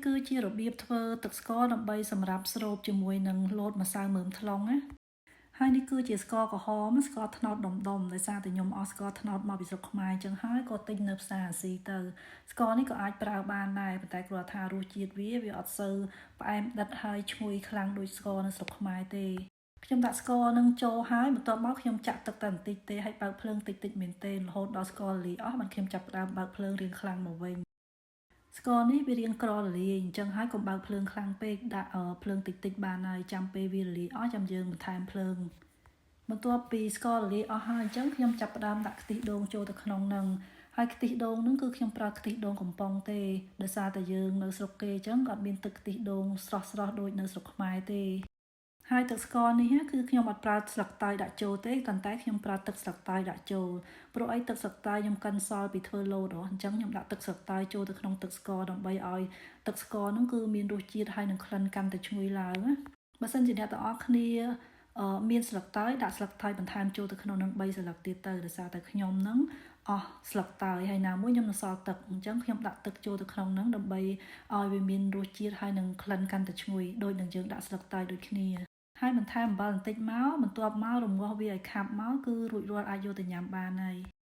គឺជារបៀបធ្វើទឹកស្ករដើម្បីសម្រាប់ស្រូបជាមួយនឹងលតម្សៅមើមថ្លុងណាហើយនេះគឺជាស្ករក្រហមស្ករត្នោតដុំដុំដោយសារតែខ្ញុំអស់ស្ករត្នោតមកពីស្រុកខ្មែរអញ្ចឹងហើយក៏ទិញនៅផ្សារអាស៊ីទៅស្ករនេះក៏អាចប្រើបានដែរប៉ុន្តែគ្រាន់ថារសជាតិវាវាអត់សូវផ្អែមដិតហើយឈ្ងុយខ្លាំងដូចស្ករនៅស្រុកខ្មែរទេខ្ញុំដាក់ស្ករនឹងចូលហើយបន្ទាប់មកខ្ញុំចាក់ទឹកតែបន្តិចទេហើយបើកភ្លើងតិចតិចមែនទេរហូតដល់ស្កររលាយអស់បានខ្ញុំចាប់ផ្ដើមបើកភ្លើងរៀងខ្លាំងមកវិញស្ករនេះវារៀងក្ររលាយអញ្ចឹងហើយកុំបើកភ្លើងខ្លាំងពេកដាក់ភ្លើងតិចតិចបានហើយចាំពេលវារលាយអស់ចាំយើងបន្ថែមភ្លើងបន្ទាប់ពីស្កររលាយអស់ហើយអញ្ចឹងខ្ញុំចាប់ផ្ដើមដាក់ខ្ទិះដូងចូលទៅក្នុងនឹងហើយខ្ទិះដូងនឹងគឺខ្ញុំប្រើខ្ទិះដូងកំប៉ុងទេដោយសារតែយើងនៅស្រុកគេអញ្ចឹងអត់មានទឹកខ្ទិះដូងស្រស់ស្រស់ដូចនៅស្រុកខ្មែរទេហើយទឹកស្ករនេះគឺខ្ញុំអត់ប្រើស្លឹកតើយដាក់ចូលទេប៉ុន្តែខ្ញុំប្រើទឹកស្លឹកតើយដាក់ចូលព្រោះអីទឹកស្លឹកតើយខ្ញុំកិនសល់ពីធ្វើលតអញ្ចឹងខ្ញុំដាក់ទឹកស្លឹកតើយចូលទៅក្នុងទឹកស្ករដើម្បីឲ្យទឹកស្ករហ្នឹងគឺមានរសជាតិហើយនឹងក្លិនកាន់តែឈ្ងុយឡើងណាបើសិនជាអ្នកទាំងអស់គ្នាមានស្លឹកតើយដាក់ស្លឹកតើយបន្ថែមចូលទៅក្នុងនឹង3ស្លឹកទៀតទៅដោយសារតែខ្ញុំនឹងអស់ស្លឹកតើយហើយណាមួយខ្ញុំនឹងសល់ទឹកអញ្ចឹងខ្ញុំដាក់ទឹកចូលទៅក្នុងនឹងដើម្បីឲ្យវាមានរសជាតិហើយនឹងក្លិនកាន់តែឈ្ងុយដូចនឹងយើងដាក់ស្លឹកតើយដូចគ្នាហើយបន្ថែមអំបិលបន្តិចមកបន្ទាប់មករំងាស់វាឲ្យខាប់មកគឺរួចរាល់អាចយកទៅញ៉ាំបានហើយ។